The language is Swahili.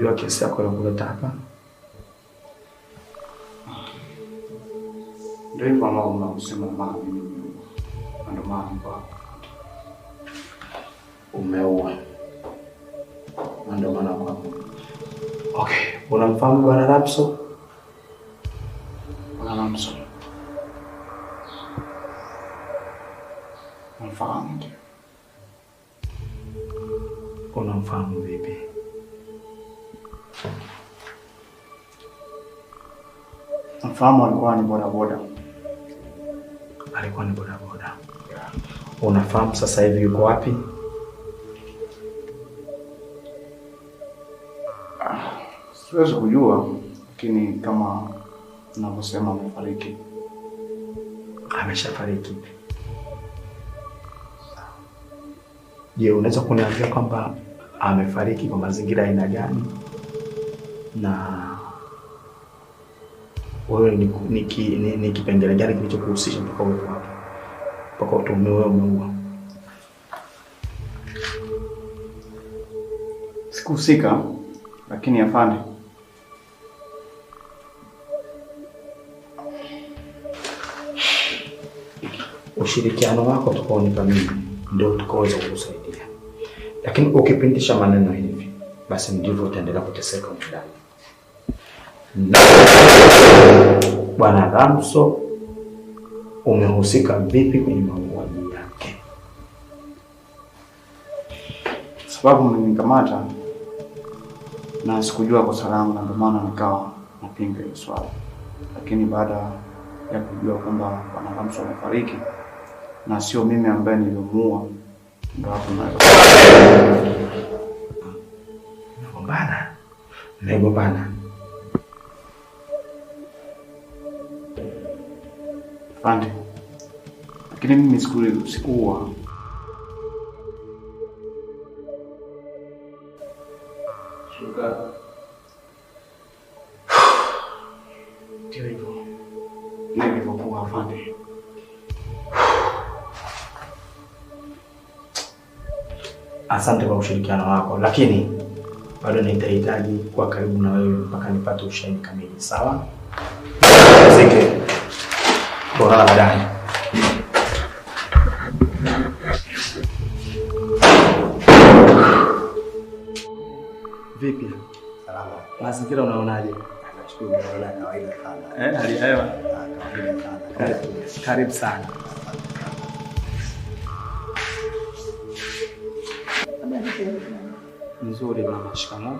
Jua kesi yako ilikuleta hapa. Ndio hivyo ambao mnaosema maana mimi nimeua. Na ndio maana niko hapa. Umeua. Na ndio maana uko hapa. Okay, unamfahamu Bwana Ramso? Bwana Ramso. Namfahamu ndio. Unamfahamu vipi? Namfahamu, alikuwa ni bodaboda. Alikuwa ni bodaboda. Unafahamu sasa hivi yuko wapi? Siwezi kujua, lakini kama ninavyosema amefariki. Ameshafariki. Je, unaweza kuniambia kwamba amefariki kwa mazingira aina gani? Na wewe ni kipengele gani kilichokuhusisha mpaka uwepo hapa? Mpaka utuhumiwe wewe umeua? Sikuhusika, lakini afande, Ushirikiano wako utakaonipa mimi ndio utakaoweza kukusaidia. Lakini ukipindisha maneno hivi, basi ndivyo utaendelea kuteseka huko ndani. Na Bwana Ramso, umehusika vipi kwenye mauaji yake? Sababu mlinikamata na sikujua kosa langu, na ndio maana nikawa napinga hilo swala. Lakini baada ya kujua kwamba Bwana Ramso amefariki na sio mimi ambaye nilimuua, ndio hapo naweza. Mmegombana? Mmegombana? Afande, lakini mimi sikuua. Ndio hivyo. Ndio ilivyokuwa afande. Asante kwa ushirikiano wako, lakini bado nitahitaji kuwa karibu na wewe mpaka nipate ushahidi kamili, sawa? Zike. Tuonana baadaye. Vipi? Salama. Mazingira unaonaje? Nashukuru, naona kawaida sana. Hali ya hewa? Kawaida sana. Karibu sana. Nzuri mama, shikamoo.